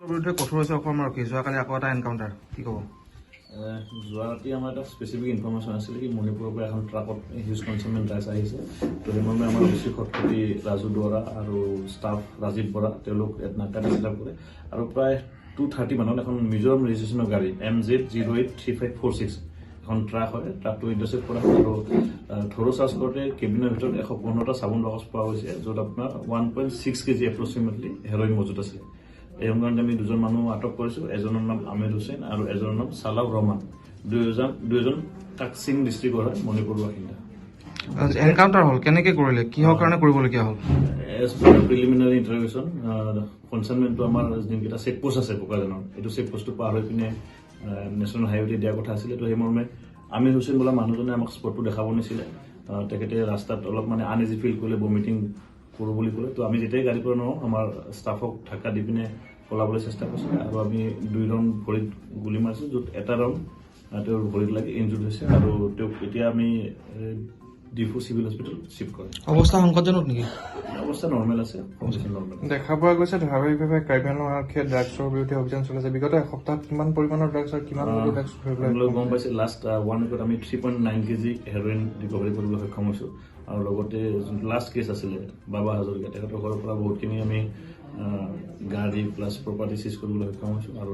বিৰুদ্ধে কঠোৰ হৈছে অসম আৰক্ষী। যোৱাকালি আকৌ এটা এনকাউণ্টাৰ, কি ক'ব? যোৱা ৰাতি আমাৰ এটা স্পেচিফিক ইনফৰ্মেশ্যন আছিলে কি মণিপুৰৰ পৰা এখন ট্ৰাকত হিউজ কনচাইনমেণ্ট ড্ৰাগছ আহিছে। তো সেইমৰ্মে আমাৰ অ' চি খটখটি ৰাজু দুৱৰা আৰু ষ্টাফ ৰাজীৱ বৰা, তেওঁলোক ইয়াত নাকা ছেট আপ কৰে আৰু প্ৰায় 2:30 মানত এখন মিজোৰাম ৰেজিষ্ট্ৰেশ্যনৰ গাড়ী MZ 08 3546 এখন ট্ৰাক হয়, ট্ৰাকটো ইণ্টাৰচেপ্ট কৰা হয় আৰু থৰ' চাৰ্চ কৰোঁতে কেবিনৰ ভিতৰত 115টা চাবোন বাকচ পোৱা গৈছে, য'ত আপোনাৰ 1.6 kg approximately heroin মজুত আছিলে। এই সংক্ৰান্তে আমি দুজন মানুহ আটক কৰিছোঁ। এজনৰ নাম আমিৰ হুছেইন আৰু এজনৰ নাম চালাউ ৰহমান। দুয়োজন দুয়োজন কাকচিং ডিষ্ট্ৰিক্টৰ হয়, মণিপুৰৰ বাসিন্দা। এনকাউণ্টাৰ হ'ল, কেনেকে কৰিলে? কিহৰ কাৰণে কৰিবলগীয়া হ'ল? এজ পাৰ প্ৰিলিমিনাৰী ইণ্টাৰগেশ্যন, কনচাইনমেণ্টটো আমাৰ যোনকেইটা চেকপোষ্ট আছে বোকাজানৰ, এইটো চেকপোষ্টটো পাৰ হৈ পিনে নেশ্যনেল হাইৱেতে দিয়াৰ কথা আছিলে। তো সেই মৰ্মে আমিৰ হুছেইন বোলা মানুহজনে আমাক স্পটটো দেখাব নিছিলে। তেখেতে ৰাস্তাত অলপ মানে আনইজি ফিল কৰিলে, ভমিটিং কৰোঁ বুলি ক'লে। তো আমি যেতিয়াই গাড়ীৰ পৰা নহওঁ, আমাৰ ষ্টাফক ধাক্কা দি পিনে পলাবলৈ চেষ্টা কৰিছিলে আৰু আমি দুই ৰাউণ্ড ভৰিত গুলি মাৰিছোঁ, য'ত এটা ৰাউণ্ড তেওঁৰ ভৰিত লাগি ইনজুৰ্ড হৈছে আৰু তেওঁক এতিয়া আমি ডিফু চিভিল হস্পিটেল চিফ্ট কৰে। অৱস্থা সংকটজনক নেকি? অৱস্থা নৰ্মেল আছে, কণ্ডিশ্যন নৰ্মেল। দেখা পোৱা গৈছে ধাৰাবাহিকভাৱে কাৰ্বি আংলং আৰক্ষীয়ে ড্ৰাগছৰ বিৰুদ্ধে অভিযান চলাইছে। বিগত এসপ্তাহত কিমান পৰিমাণৰ ড্ৰাগছ আৰু কিমান ড্ৰাগছ ধৰিবলৈ আপোনালোকে গম পাইছে, লাষ্ট ওৱান উইকত আমি 3.9 kg heroin recovery কৰিবলৈ সক্ষম হৈছোঁ আৰু লগতে যোনটো লাষ্ট কেছ আছিলে বাবা হাজৰিকা, তেখেতৰ ঘৰৰ পৰা বহুতখিনি আমি গাড়ী প্লাছ প্ৰপাৰ্টি চিজ কৰিবলৈ সক্ষম হৈছোঁ আৰু